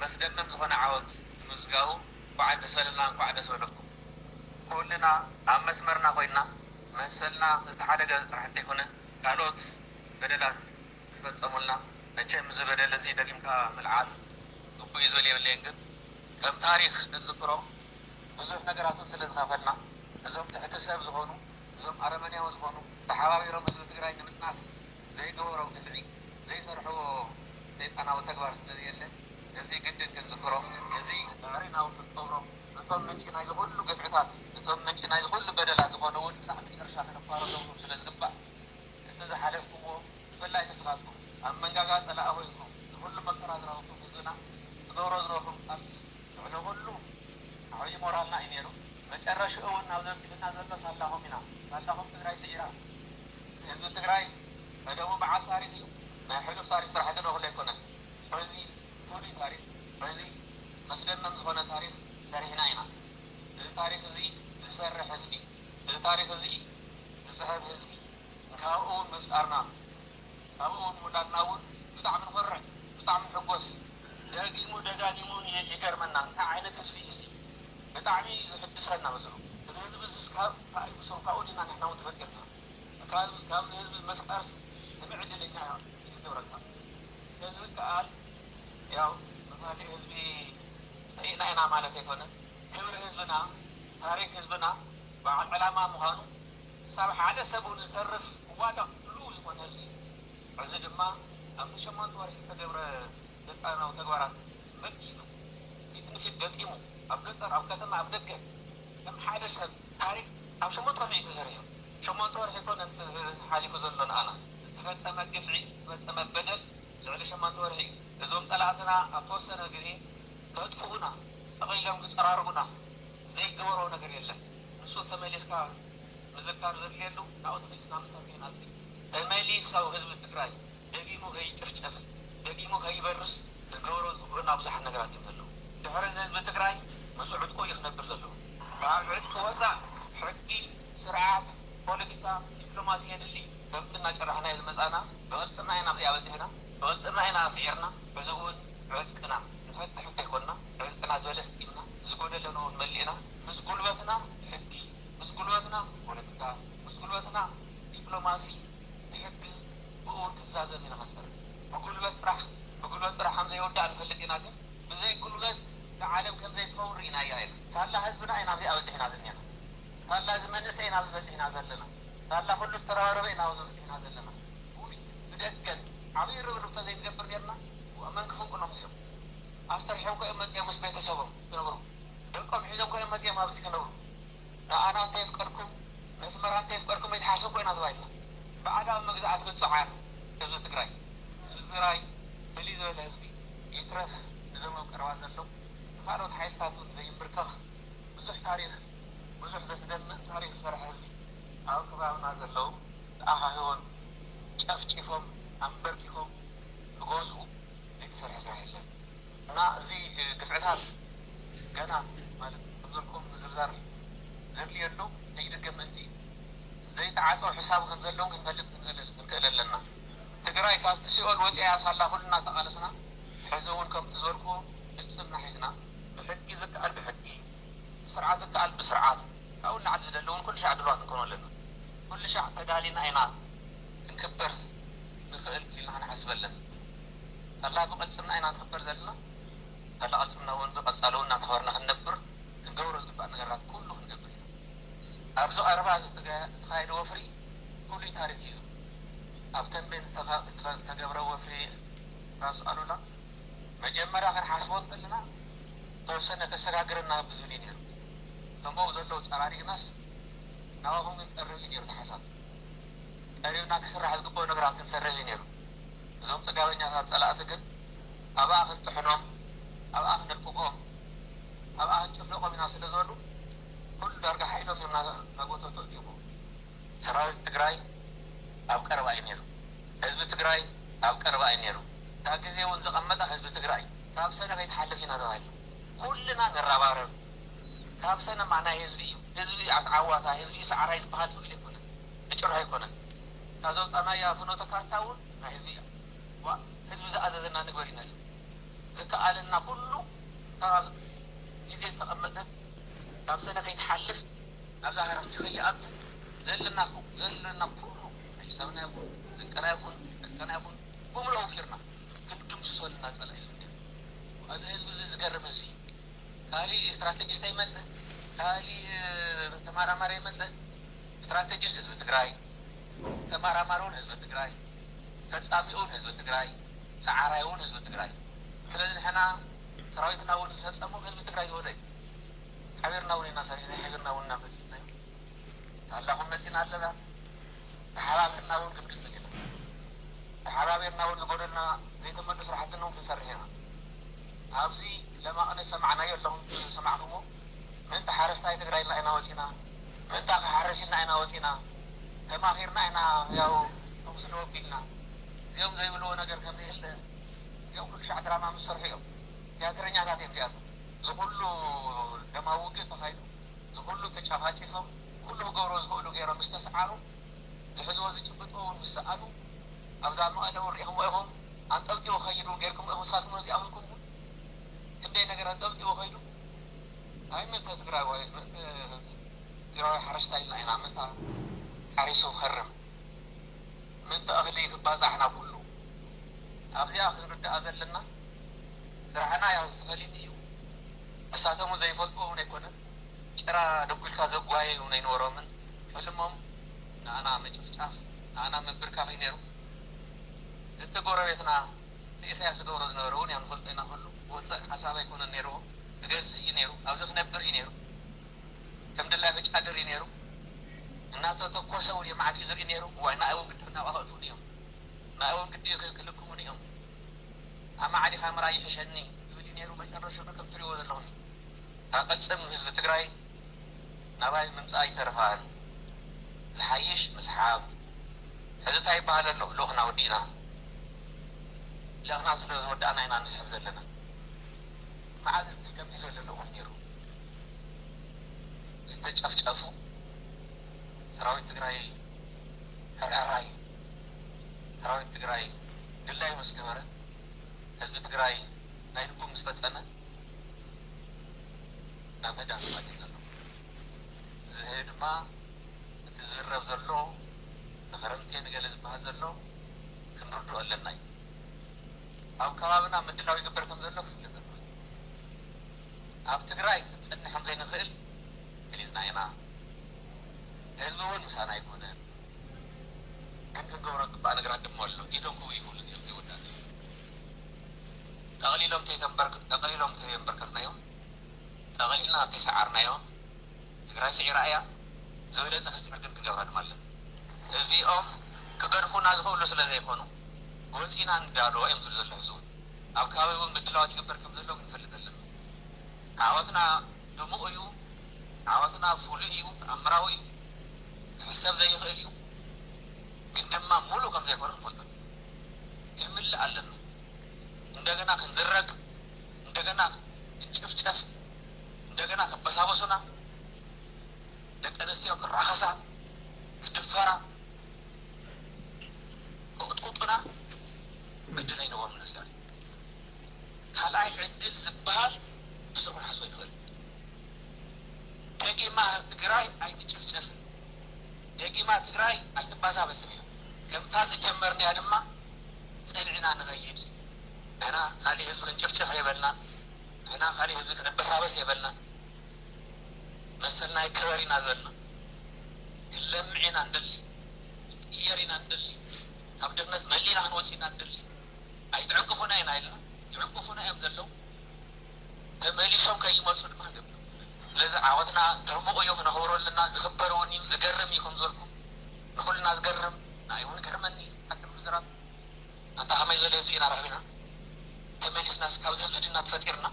መስደመም ዝኾነ ዓወት ንምምዝጋቡ እንኳዕ ደስ በለና፣ እንኳዕ ደስ በለኩም። ኩልና ኣብ መስመርና ኮይና መሰልና ዝተሓደገ ጥራሕ እንተይኮነ ካልኦት በደላት ዝፈጸሙልና፣ መቸም እዚ በደል እዚ ደጊምካ ምልዓል ግቡእ እዩ ዝብል የብለይን። ግን ከም ታሪኽ ንዝክሮ ብዙሕ ነገራት እውን ስለ ዝኸፈልና፣ እዞም ትሕቲ ሰብ ዝኾኑ፣ እዞም ኣረመኔያዊ ዝኾኑ፣ ተሓባቢሮም ህዝቢ ትግራይ ንምጽናት ዘይገበሮ ግፍዒ፣ ዘይሰርሕዎ ሰይጣናዊ ተግባር ስለ ዘየለ፣ እዚ ግድን ክንዝክሮ፣ እዚ ኣዕሪናዊ ክንቀብሮ፣ ነቶም ምንጪ ናይዚ ኩሉ ግፍዕታት፣ ነቶም ምንጪ ናይዚ ኩሉ በደላት ዝኾኑ እውን ክሳዕ መጨረሻ ከነፋረዶም ስለ ዝግባእ፣ እቲ ዝሓለፍኩምዎ፣ ብፍላይ ንስኻትኩም ኣብ መንጋጋ ጸላኢ ኮይንኩም ንኹሉ መከራ ዝረኸብኩም ህዝብና ትገብሮ ዝነበርኩም ቃልሲ ልዕሊ ኩሉ ዓብዪ ሞራልና እዩ ነይሩ። መጨረሽኡ እውን ናብ ዘብፅሕና ዘሎ ሳላኹም ኢና። ሳላኹም ትግራይ ስዒራ። ህዝቢ ትግራይ ቀደሙ በዓል ታሪኽ እዩ። ናይ ሕሉፍ ታሪኽ ጥራሕ ግን እኹል ኣይኮነን። በዚ ፍሉይ ታሪኽ፣ በዚ መስደመም ዝኾነ ታሪኽ ሰሪሕና ኢና። እዚ ታሪኽ እዚ ዝሰርሕ ህዝቢ፣ እዚ ታሪኽ እዚ ዝፅሕፍ ህዝቢ፣ ካብኡ እውን ምፍጣርና፣ ካብኡ እውን ምውላድና እውን ብጣዕሚ ንኾርዕ፣ ብጣዕሚ ንሕጎስ። ደጊሙ ደጋጊሙ ን-፣ ይገርመና። እንታይ ዓይነት ህዝቢ እዩ እዚ? ብጣዕሚ እዩ ዘሕድሰና ምስሉ። እዚ ህዝቢ እዚ እስካብ ብሰንካኡ ዲና ንሕና እውን ተፈጢርና? ካብ-፣ ካብዚ ህዝቢ ምፍጣርስ ከመይ ዕድለኛ እዩ ዝገብረካ? ተዝከኣል፣ ያው መፋልኢ ህዝቢ ጸሊእና ኢና ማለት ኣይኮነን። ክብሪ ህዝብና፣ ታሪክ ህዝብና፣ በዓል ዕላማ ምዃኑ፣ ክሳብ ሓደ ሰብ እውን ዝተርፍ ዋላ ህሉው ዝኾነ ህዝቢ እዩ። ሕዚ ድማ ኣብቲ ሸሞንተ ወርሒ ዝተገብረ ስልጣናዊ ተግባራት መኪቱ፣ ፊት ንፊት ገጢሙ፣ ኣብ ገጠር፣ ኣብ ከተማ፣ ኣብ ደገ፣ ከም ሓደ ሰብ ታሪክ ኣብ ሸሞንተ ወርሒ እዩ ተሰሪሑ። ሸሞንተ ወርሒ እኮ ነቲ ሓሊፉ ዘሎ ንኣና ዝተፈጸመ ግፍዒ፣ ዝተፈጸመ በደል ልዕሊ ሸሞንተ ወርሒ እዩ። እዞም ጸላእትና ኣብ ተወሰነ ግዜ ከጥፍኡና፣ ጠቕሊሎም ክጸራርጉና ዘይገበርዎ ነገር የለን። ንሱ ተመሊስካ ምዝካር ዘድልየሉ ናብኡ ተመሊስና ምዝካር ከይንኣቱ። ተመሊሱ ህዝቢ ትግራይ ደጊሙ ከይጭፍጨፍ፣ ደጊሙ ከይበርስ ክንገብሮ ዝግብኡና ብዙሓት ነገራት እዮም ዘለዉ። ድሕሪ እዚ ህዝቢ ትግራይ ምስ ዕጥቁ እዩ ክነብር ዘለዎ። ካብ ዕጥቂ ወፃእ ሕጊ፣ ስርዓት፣ ፖለቲካ፣ ዲፕሎማሲ የድሊ። ከምቲ እናጨራሕናዮ ዝመፃና ብቕልፅምና ኢና ኣብዚኣ በፂሕና፣ ብቕልፅምና ኢና ስዒርና። ሕዚ እውን ዕጥቅና ንፈትሕ እንተይኮንና፣ ዕጥቅና ዝበለ ስጢምና፣ ዝጎደለና እውን መሊእና፣ ምስ ጉልበትና ሕጊ፣ ምስ ጉልበትና ፖለቲካ፣ ምስ ጉልበትና ዲፕሎማሲ ንሕግዝ፣ ብኡ እውን ክዛዘም ኢና ክንሰርሕ። ብጉልበት ጥራሕ፣ ብጉልበት ጥራሕ ከም ዘይወዳእ ንፈልጥ ኢና፣ ግን ብዘይ ጉልበት እዛ ዓለም ከም ዘይትኸውን ርኢናያ ኢና። ሳላ ህዝብና ኢና ኣብዚኣ በፂሕና ዘኒና። ሳላ እዚ መንእሰይ ኢና ኣብዚ በፂሕና ዘለና። ሳላ ኩሉ ዝተረባረበ ኢና ኣብዚ በፂሕና ዘለና። ብውሽጢ ብደገን ዓብዪ ርብርብ ተዘይንገብር ኔርና፣ መን ክፍንቅሎም እዚኦም? ኣስተርሒቦም እኮ እዮም መፂኦም ምስ ቤተሰቦም ክነብሩ። ደቆም ሒዞም እኮ እዮም መፂኦም ኣብዚ ክነብሩ። ንኣና እንተየፍቀድኩም፣ ነስመራ እንተየፍቀድኩም ኣይትሓስቡ እኮ ኢና ተባሂልና። ብኣዳም መግዛእቲ ክፅዓር ህዝቢ ትግራይ። ህዝቢ ትግራይ ፍልይ ዝበለ ህዝቢ ይትረፍ ንደም ኣብ ቀረባ ዘሎ ንኻልኦት ሓይልታት እውን ዘይንብርከኽ ብዙሕ ታሪኽ፣ ብዙሕ ዘስደምም ታሪኽ ዝሰርሐ ህዝቢ ኣብ ከባብና ዘለዉ ተኣኻኺቦም፣ ጨፍጪፎም፣ ኣንበርኪኾም ክገዝኡ ዘይተሰርሐ ስራሕ የለን። እና እዚ ግፍዕታት ገና ማለት ከም ዘልኩም ምዝርዛር ዘድልየሉ ናይ ደገ ምእንቲ ዘይተዓፀወ ሕሳብ ከም ዘለውን ክንፈልጥ ክንክእል፣ ክንክእል ኣለና። ትግራይ ካብቲ ሲኦል ወፂኣ እያ ሳላ ኩልና ተቓለስና። ሕዚ እውን ከምቲ ዝበልኩዎ ቅልፅምና ሒዝና ብሕጊ ዝከኣል ብሕጊ፣ ስርዓት ዝከኣል ብስርዓት፣ ካብኡ ንላዕሊ ዝደሊ እውን ኩሉ ሻዕ ድልዋት ንኮኑ ኣለና። ኩሉ ሻዕ ተዳሊና ኢና ክንክበር ንኽእል ኢልና ክንሓስብ ኣለና። ሳላ ብቕልፅምና ኢና ንኽበር ዘለና። ሳላ ቅልፅምና እውን ብቐፃሊ እውን እናተኸበርና ክንነብር ክንገብሮ ዝግባእ ነገራት ኩሉ ክንገብር ኢና። ኣብዚ ቀረባ ዝተገ-፣ ዝተኻየደ ወፍሪ ፍሉይ ታሪክ እዩ። ኣብ ተንቤን ዝተኸ-፣ ዝተኸ-፣ ዝተገብረ ወፍሪ ራስ ኣሉላ መጀመርያ ክንሓስቦ እንተለና ተወሰነ ከሰጋግረና ብዝብል እዩ ነይሩ። እቶም ኣብኡ ዘለዉ ጸራሪግናስ ናባኹም ክንቀርብ እዩ ነይሩ እቲ ሓሳብ። ቀሪብና ክስራሕ ዝግብኦ ነገራት ክንሰርሕ እዩ ነይሩ። እዞም ጽጋበኛታት ጸላእቲ ግን ኣብኣ ክንጥሕኖም፣ ኣብኣ ክነልቅቖም፣ ኣብኣ ክንጭፍልቖም ኢና ስለ ዝበሉ ኩሉ ዳርጋ ሓይሎም እዮም ና-፣ ናጎተቱ ኣእትይዎ። ሰራዊት ትግራይ ኣብ ቀረባ እዩ ነይሩ። ህዝቢ ትግራይ ኣብ ቀረባ እዩ ነይሩ። እታ ግዜ እውን ዘቐመጣ ህዝቢ ትግራይ ካብ ሰነ ከይትሓልፍ ኢና ተባሂልና። ኩልና ንረባረብ። ካብ ሰነማ ናይ ህዝቢ እዩ። ህዝቢ ኣትዓዋታይ፣ ህዝቢ እዩ ሰዓራይ ዝበሃል ሰው ኢሉ ኣይኮነን። ብጭራሽ ኣይኮነን። እታ ዘውፃእናያ ፍኖተ ካርታ እውን ናይ ህዝቢ እያ። ዋ፣ ህዝቢ ዝኣዘዘና ንግበር ኢና። ዝከኣለና ኩሉ ካብ ግዜ ዝተቐመጠት ካብ ሰነ ከይትሓልፍ ናብዛ ሃረምቲ ከይኣቱ ዘለና ዘለና ኩሉ ሓሳብና ይኹን ስንቅና ይኹን ዕጥቅና ይኹን ብምሉእ ኣውፊርና ክንድምስሶ ኣለና ጸላኢ ህዝቢ። እዚ ህዝቢ እዚ ዝገርም ህዝቢ ካሊእ ስትራቴጂስት ኣይመጸ፣ ካሊእ ተመራማሪ ኣይመጸ። ስትራቴጂስት ህዝቢ ትግራይ፣ ተመራማሪ እውን ህዝቢ ትግራይ፣ ፈጻሚ እውን ህዝቢ ትግራይ፣ ሰዓራይ እውን ህዝቢ ትግራይ። ስለዚ ንሕና ሰራዊትና እውን ዝፈጸሙ ህዝቢ ትግራይ ዝወደ እዩ። ሓቢርና እውን ኢና ሰሪሕና፣ ሓቢርና እውን ኢና መጺእና እዩ። ሳላኹም መጺና ኣለና። ተሓባቢርና እውን ክንቅጽል ኢና። ተሓባቢርና እውን ዝጎደልና ዘይተመልኡ ስራሕትና እውን ክንሰርሕ ኢና። ኣብዚ ለማቕነ ሰማዕናዮ ኣለኹም ዝሰማዕኹምዎ ምእንቲ ሓረስታይ ትግራይ ኢልና ኢና ወፂና። ምእንቲ ክሓረስ ኢልና ኢና ወፂና። ተማኺርና ኢና ያው ተኩሲ ደወብ ኢልና። እዚኦም ዘይብልዎ ነገር ከም ዘይህለ እዚኦም ኩሉ ሻዕ ድራማ ምስ ሰርሑ እዮም። ቲያትረኛታት እዮም እዚኣቶም። እዚ ኩሉ ደማዊ ውግእ ተኻይዱ፣ እዚ ኩሉ ተጨፋጭፎም፣ ኩሉ ክገብሮ ዝኽእሉ ገይሮም ምስ ተስዓሩ፣ ዝሕዝዎ ዝጭብጥዎ እውን ምስ ሰኣኑ፣ ኣብዛ መቐለ እውን ሪኢኹምዎ ኢኹም። ኣንጠልጢሉ ኸይዱ እውን ጌርኩምዎ ኢኹም። ንስኻትኩም እውን እዚኣ ኾንኩም እውን ክንደይ ነገር ኣንጠልጢሉ ኸይዱ። ኣይ ምእንቲ ትግራዋይ፣ ምእንቲ ትግራዋይ ሓረስታይ ኢልና ኢና፣ ምእንታ ሓሪሱ ክኸርም፣ ምእንቲ እኽሊ ክባዛሕ ናብ ኩሉ። ኣብዚኣ ክንርዳኣ ዘለና፣ ስራሕና ያው ተፈሊጡ እዩ። ንሳቶም እውን ዘይፈልጥዎ እውን ኣይኮነን። ጭራ ደጒልካ ዘጓየዩ እውን ኣይነበሮምን። ሕልሞም ንኣና ምጭፍጫፍ፣ ንኣና ምብርካኽ እዩ ነይሩ። እቲ ጎረቤትና ንኢሳያስ ዝገብሮ ዝነበረ እውን ያው ንፈልጦ ኢና። ኩሉ ክወፅእ ሓሳብ ኣይኮነን ነይርዎ። ክገዝእ እዩ ነይሩ። ኣብዚ ክነብር እዩ ነይሩ። ከም ድላይ ክጫድር እዩ ነይሩ። እናተተኮሰ እውን የማዕድ እዩ ዝርኢ ነይሩ። እዋይ ንኣይ እውን ግዲ ናብኣ ከእትዉኒ እዮም። ንኣይ እውን ግዲ ክልክሙኒ እዮም። ኣማዕዲኻ ምርኣይ ይሕሸኒ ዝብል እዩ ነይሩ። መጨረሽኡ ግን ከም ትሪእዎ ዘለኹም እዩ። እታ ቅልጽም ህዝቢ ትግራይ ናባይ ምምጻእ ኣይተርፋን። ዝሓይሽ ምስሓብ። ሕዚ እንታይ ይበሃል ኣሎ? ልኡኽና ወዲእና። ልእኽና ስለ ዝወዳእና ኢና ንስሕብ ዘለና። መዓዝ ከምዚ ዘሎ ልኡኽ ነይሩ? ዝተጨፍጨፉ ሰራዊት ትግራይ ሕርሕራይ፣ ሰራዊት ትግራይ ድላዩ ምስ ገበረ፣ ህዝቢ ትግራይ ናይ ልቡ ምስ ፈጸመ፣ ናብ ምህዳን ተቐይሩ ዘሎ። እዚ ድማ እቲ ዝዝረብ ዘሎ፣ ንኽረምቴ ንገለ ዝበሃል ዘሎ ክንርድኦ ኣለና እዩ። ኣብ ከባብና ምድላው ይግበር ከም ዘሎ ክፍለጥ ኣለዎ። ኣብ ትግራይ ክንጸንሕ ከም ዘይንኽእል ፈሊጥና ኢና። ህዝቢ እውን ምሳና ኣይኮነን። ግን ክንገብሮ ዝግባእ ነገራት ድማ ኣሎ። ኢዶም ክቡ ይኽእሉ እዚኦም ዘይወዳእቲ። ጠቕሊሎም ተይተንበርክ-፣ ጠቕሊሎም ተየንበርከኽናዮም፣ ጠቕሊልና ተይሰዓርናዮም፣ ትግራይ ስዒራ እያ። ዝበለጸ ክስዕር ግን ክንገብራ ድማ ኣለና። እዚኦም ክገድፉና ዝኽእሉ ስለ ዘይኮኑ፣ ወጺና ንዳሎ እዮም ዝብሉ ዘለዉ። ሕዚ እውን ኣብ ከባቢ እውን ምድላዋት ይግበር ከም ዘሎ ክንፈልጥ ኣለና። ዓወትና ድሙቕ እዩ። ዓወትና ፍሉይ እዩ፣ ተኣምራዊ እዩ፣ ክሕሰብ ዘይኽእል እዩ። ግን ድማ ሙሉእ ከም ዘይኮነ ክንፈልጦ ክንምልእ ኣለና። እንደገና ክንዝረግ፣ እንደገና ክንጭፍጨፍ፣ እንደገና ክበሳበሱና፣ ደቂ ኣንስትዮ ክራኸሳ፣ ክድፈራ፣ ክቕጥቁጡና ዕድል ኣይንቦምን። እዚኣ ካልኣይ ዕድል ዝበሃል ንሱ ክንሓስቦ ኣይንኽእል። ደጊማ ትግራይ ኣይትጭፍጨፍን፣ ደጊማ ትግራይ ኣይትባሳበስን እያ። ከምታ ዝጀመርናያ ድማ ጸኒዕና ንኸይድ። ንሕና ካሊእ ህዝቢ ክንጭፍጭፍ ኣይበልናን፣ ንሕና ካሊእ ህዝቢ ክንበሳበስ ኣይበልናን። መሰልና ይከበር ኢና ዝበልና፣ ክንለምዕ ኢና ንደሊ፣ ክንቅየር ኢና ንደሊ፣ ካብ ድኽነት መሊእና ክንወፅእ ኢና ንደሊ። ኣይትዕንቅፉና ኢና ኢልና፣ ይዕንቅፉና እዮም ዘለዉ። ተመሊሶም ከይመፁ ድማ ንገብር። ስለዚ ዓወትና ድሙቕ እዩ፣ ክነኽብሮ ኣለና። ዝኽበር እውን እዩ፣ ዝገርም እዩ። ከም ዝበልኩም ንኹልና ዝገርም፣ ንኣይ እውን ይገርመኒ ሓቂ ንምዝራብ። ኣንታ ከመይ ዝበለ ህዝቢ ኢና ረኺብና? ተመሊስናስ ካብዚ ህዝቢ ድና ተፈጢርና?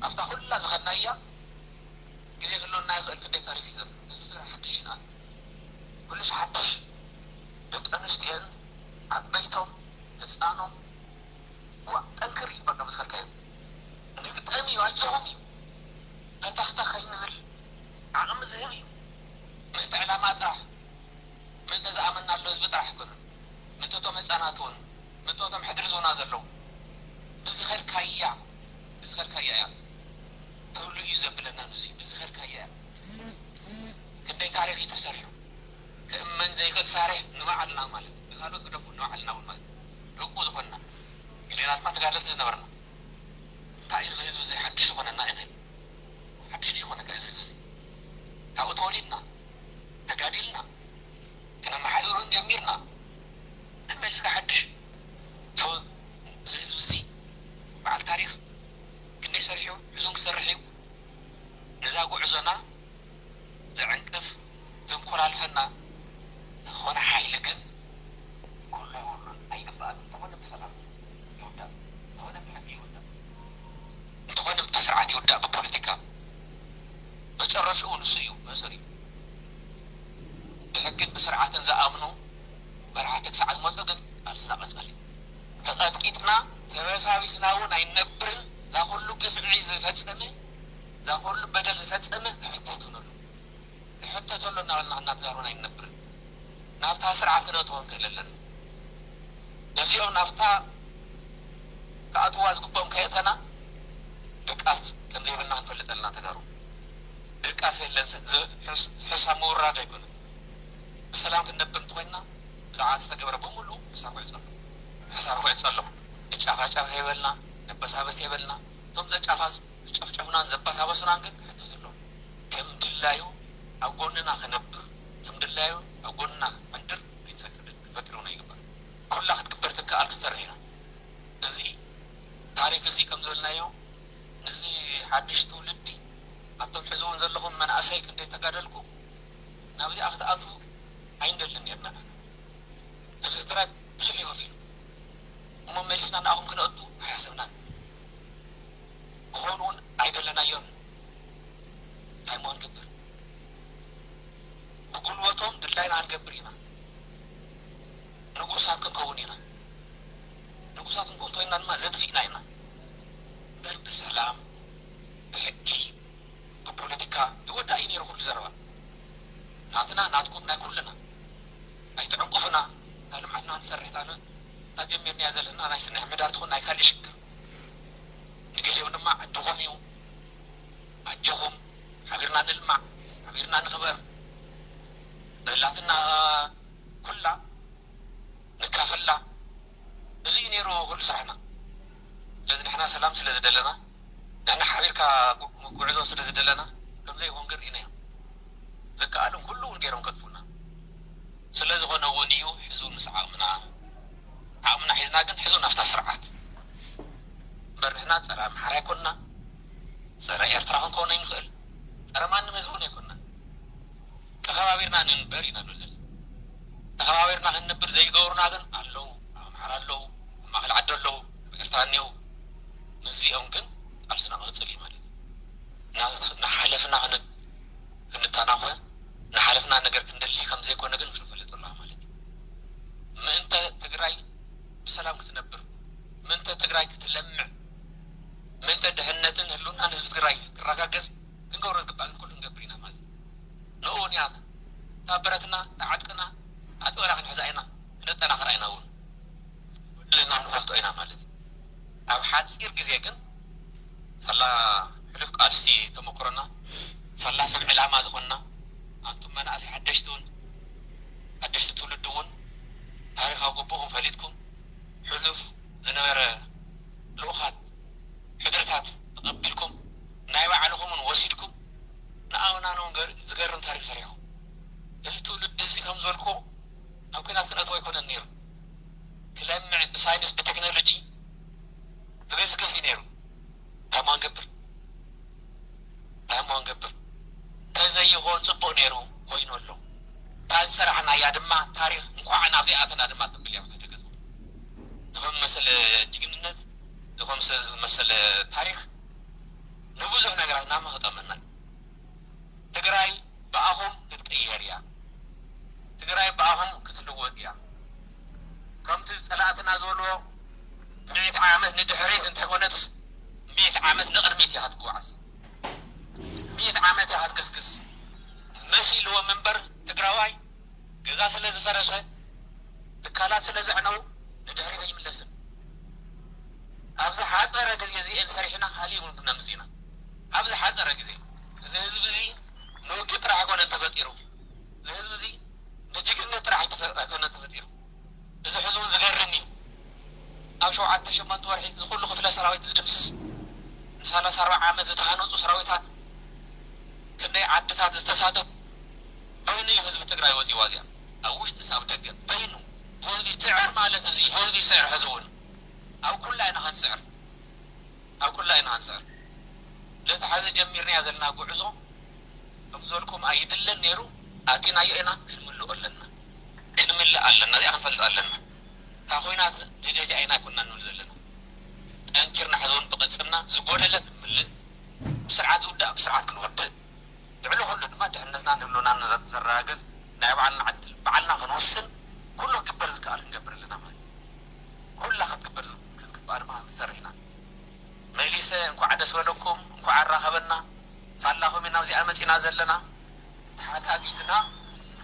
ኣብታ ኩላ ዝኸድናያ ግዜ ክህልወና ይኽእል፣ ክንደይ ታሪኽ እዩ ዘሎ። ህዝቢ ትግራይ ሓድሽ ኢና። ኩሉስ ሓድሽ። ደቂ ኣንስትዮን ዓበይቶም ህፃኖም፣ ዋ፣ ጠንክር እዩ በቃ፣ ምስ ከድካዮ። ንግጠም እዩ፣ ኣጆኹም እዩ። በታኽታ ከይንብል ዓቕሚ ዝህብ እዩ። ምእንቲ ዕላማ ጥራሕ፣ ምእንቲ ዝኣመናሉ ህዝቢ ጥራሕ ኣይኮነን። ምእንቲ እቶም ህፃናት እውን፣ ምእንቲ እቶም ሕድሪ ዝህቡና ዘለዉ። እዚ ዘብለና ብዙ ብዝኸድካዮ እያ። ክንደይ ታሪኽ እዩ ተሰሪሑ። ክእመን ዘይክእል ሳሪሕ ንባዕልና ማለት ንካልኦት ግደፉ ንባዕልና እውን ማለት ደቁ ዝኾንና ገሌና ድማ ተጋደልቲ ዝነበርና እንታይ እዩ ህዝቢ እዚ ሓድሽ ዝኾነና ኢና ሓድሽ ዝኾነካ እዚ ህዝቢ እዚ ካብኡ ተወሊድና ተጋዲልና ክነመሓድሩን ጀሚርና ተመልስካ ሓድሽ እዚ ህዝቢ እዚ በዓል ታሪኽ ክንደይ ሰሪሑ ሕዙን ክሰርሕ እዩ ነዛ ጉዕዞና ዘዕንቅፍ ዘንኮላልፈና ዝኾነ ሓይሊ ግን ኩሉ ይውሉን ኣይግባእን። እንተኾነ ብሰላም ይውዳእ፣ እንተኾነ ብሕጊ ይውዳእ፣ እንተኾነ ብስርዓት ይውዳእ፣ ብፖለቲካ መጨረሽኡ ንሱ እዩ መእሰሪኡ። ብሕግን ብስርዓትን ዝኣምኑ መራሕቲ ክሳዕ ዝመፁ ግን ቃልስና ቀፃሊ እዩ። ተቐጥቂጥና ተበሳቢስና እውን ኣይንነብርን። እዛ ኩሉ ግፍዒ ዝፈፀመ እዛ ኩሉ በደል ዝፈፀመ ክሕተት ክነሉ ክሕተተሉ እናበልና እናተዛረብና ኣይንነብርን። ናብታ ስርዓት ክነእትዎ ንክእል ኣለና። ነዚኦም ናብታ ክኣትዋ ዝግብኦም ከየእተና ድቃስ ከምዘይብልና ክንፈልጥ ኣለና ተጋሩ። ድቃስ የለን። ሕሳብ ምውራድ ኣይኮነን። ብሰላም ክንነብር እንተኮይንና ብዛዕባ ዝተገበረ ብምሉኡ ሕሳብ ክዕፀሉ ሕሳብ ክዕፀሉ ንጫፋጫፍ የበልና ነበሳበስ የበልና እቶም ዘጫፋስ ዝጨፍጨፉናን ዘባሳበሱናን ግን ክሕተቱ ኣለዎም። ከም ድላዩ ኣብ ጎንና ክነብር ከም ድላዩ ኣብ ጎንና ክዕንድር ኣይንፈቅድን። ክንፈቅድ እውን ኣይግባእ። ኩላ ክትግበር ትከኣል ክትሰርሕ ኢና። እዚ ታሪክ እዚ ከም ዝበልናዮ ንዚ ሓድሽ ትውልዲ ኣቶም ሕዚ እውን ዘለኹም መናእሰይ ክንደይ ተጋደልኩም ናብዚኣ ክትኣትዉ ኣይንደልን ነርና። ህዝቢ ትግራይ ብዙሕ እዩ ከፊሉ እሞ መሊስና ንኣኹም ክነእቱ ኣይሓሰብናን። ክኾኑ እውን ኣይደለናዮን። እንታይ እሞ ክንገብር? ብጉልበቶም ድላይና ክንገብር ኢና። ንጉሳት ክንከውን ኢና። ንጉሳት ክንከውን ተኮይንና ድማ ዘጥፊእና ኢና። እምበር ብሰላም ብሕጊ ብፖለቲካ ይወዳእ እዩ ነይሩ ኩሉ ዘረባ። ናትና ናትኩም ናይ ኩልና ኣይትዕንቁፍና። እታ ልምዓትና ንሰርሕ እታ ጀሚርናያ ዘለና ናይ ስነ ምህዳር ትኹን ናይ ካልእ ሽግር ንገሊኦም ድማ ዓድኹም እዩ። ኣጆኹም ሓቢርና ንልማዕ ሓቢርና ንኽበር ዘላትና ኩላ ንካፈላ። እዚ እዩ ነይሩ ኩሉ ስራሕና። ስለዚ ንሕና ሰላም ስለ ዝደለና ንሕና ሓቢርካ ጉዕዞ ስለ ዝደለና ከምዘይኮን ግን ርኢናዮ። ዝከኣሎም ኩሉ እውን ገይሮም ከጥፉና። ስለ ዝኾነ እውን እዩ ሕዙ ምስ ዓቕምና ዓቕምና ሒዝና ግን ሕዙ ናፍታ ስርዓት እምበር ንሕና ፀረ ኣምሓራ ኣይኮንና፣ ፀረ ኤርትራ ክንከውን ኣይንኽእል፣ ፀረ ማንም ህዝቢ እውን ኣይኮንና። ተኸባቢርና ንንበር ኢና ንብል ዘለና። ተኸባቢርና ክንነብር ዘይገብሩና ግን ኣለዉ። ኣብ ኣምሓራ ኣለዉ፣ ኣብ ማእኸል ዓዲ ኣለዉ፣ ኣብ ኤርትራ እኒአዉ። ምስዚኦም ግን ቃልስና ክቕፅል እዩ ማለት እዩ። እና ንሓለፍና ክን- ክንተናኾ ንሓለፍና ነገር ክንደሊ ከም ዘይኮነ ግን ክንፈልጥ ኣለዋ ማለት እዩ። ምእንተ ትግራይ ብሰላም ክትነብር፣ ምእንተ ትግራይ ክትለምዕ፣ ምእንተ ድሕነትን ህልውናን ህዝቢ ትግራይ ክረጋገፅ ክንገብሮ ዝግባእ ግን ኩሉ ክንገብር ኢና ማለት እዩ። ንኡ እውን እያ እታ ብረትና እታ ዓጥቅና ኣጥበራ ክንሕዛ ኢና ክነጠናኽራ ኢና እውን ዘለና ንፈልጦ ኢና ማለት እዩ። ኣብ ሓፂር ግዜ ግን ሳላ ሕሉፍ ቃልሲ ተመክሮና ሳላ ሰብ ዕላማ ዝኾንና ኣንቱም መናእሰይ ሓደሽቲ እውን ሓደሽቲ ትውልዲ እውን ታሪኻዊ ግቡእኹም ፈሊጥኩም ሕሉፍ ዝነበረ ልኡኻት ሕድርታት ተቐቢልኩም ናይ ባዕልኹም እውን ወሲድኩም ንኣበናን እውን ገር- ዝገርም ታሪክ ሰሪሕኩም። እዚ ትውልዲ እዚ ከም ዝበልኩ ናብ ኲናት ክነእትዎ ኣይኮነን ነይሩ። ክለምዕ ብሳይንስ ብቴክኖሎጂ ብገስገስ እዩ ነይሩ። እንታይ እሞ ንገብር እንታይ እሞ ንገብር ተዘይኾን ፅቡቕ ነይሩ ኮይኑ ኣሎ። እታ ዝሰራሕናያ ድማ ታሪክ እንኳዕ ናብዚኣትና ድማ ተብል እያ ሓደ ገፅ ዝኾን መሰለ ጅግንነት ዝኾን መሰለ ታሪክ ንብዙሕ ነገራትና መኸጠመና እዩ። ትግራይ ብኣኹም ክትቅየር እያ። ትግራይ ብኣኹም ክትልወጥ እያ። ከምቲ ፀላእትና ዝበልዎ ሚእቲ ዓመት ንድሕሪት እንተይኮነትስ ሚእቲ ዓመት ንቕድሚት እያ ክትጓዓዝ። ሚእቲ ዓመት እያ ክትግስግስ መሲልዎም እምበር ትግራዋይ ገዛ ስለ ዝፈረሰ ትካላት ስለ ዘዕነው ንድሕሪት ኣይምለስን። ኣብዚ ሓፀረ ግዜ እዚኤን ሰሪሕና ካሊእ እውን ክነምፅ ኢና። ኣብ ዝሓፀረ ግዜ እዚ ህዝቢ እዚ ንውግእ ጥራሕ ኣይኮነን ተፈጢሩ። እዚ ህዝቢ እዚ ንጅግንነት ጥራሕ ኣይተፈ- ኣይኮነን ተፈጢሩ። እዚ ሕዚ እውን ዝገርም እዩ። ኣብ ሸውዓተ ሸሞንተ ወርሒ እዚ ኩሉ ክፍለ ሰራዊት ዝድምስስ፣ ንሰላሳ ኣርባዓ ዓመት ዝተሃነፁ ሰራዊታት፣ ክንደይ ዓድታት ዝተሳደቡ፣ በይኑ እዩ ህዝቢ ትግራይ ወፂዋ እዚኣ። ኣብ ውሽጢ ሳብ ደገ በይኑ ህዝቢ ስዕር ማለት እዚ ህዝቢ ስዕር ሕዚ እውን ኣብ ኩላ ኢና ክንስዕር። ኣብ ኩላ ኢና ክንስዕር። ነቲ ሓዚ ጀሚርናያ ዘለና ጉዕዞ ከም ዝበልኩም ኣይድለን ነይሩ። ኣቲናዮ ኢና ክንምልኦ ኣለና። ክንምልእ ኣለና። እዚኣ ክንፈልጥ ኣለና። እታ ኮይና ንደሊ ኣይና ኣይኮንና ንብል ዘለና። ጠንኪርና ሕዚ እውን ብቐጽልና ዝጎደለ ክንምልእ፣ ብስርዓት ዝውዳእ ብስርዓት ክንወድእ፣ ልዕሊ ኩሉ ድማ ድሕነትና ንህልውናን ዘረጋግጽ ናይ ባዕልና ዕድል ባዕልና ክንውስን ኩሉ ክግበር ዝከኣል ክንገብር ኣለና ማለት እዩ። ኩላ ክትግበር ዝግባእ ድማ ክትሰርሕ ኢና። መሊሰ እንኳዕ ደስ በለኩም፣ እንኳዕ ኣራኸበና። ሳላኹም ኢና ኣብዚኣ መፂና ዘለና። ተሓጋጊዝና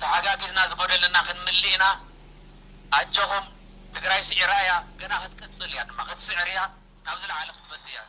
ተሓጋጊዝና ዝጎደለና ክንምልእ ኢና። ኣጆኹም፣ ትግራይ ስዒራ እያ፣ ገና ክትቅፅል እያ ድማ ክትስዕር እያ፣ ናብ ዝለዓለ ክትመፅእ እያ።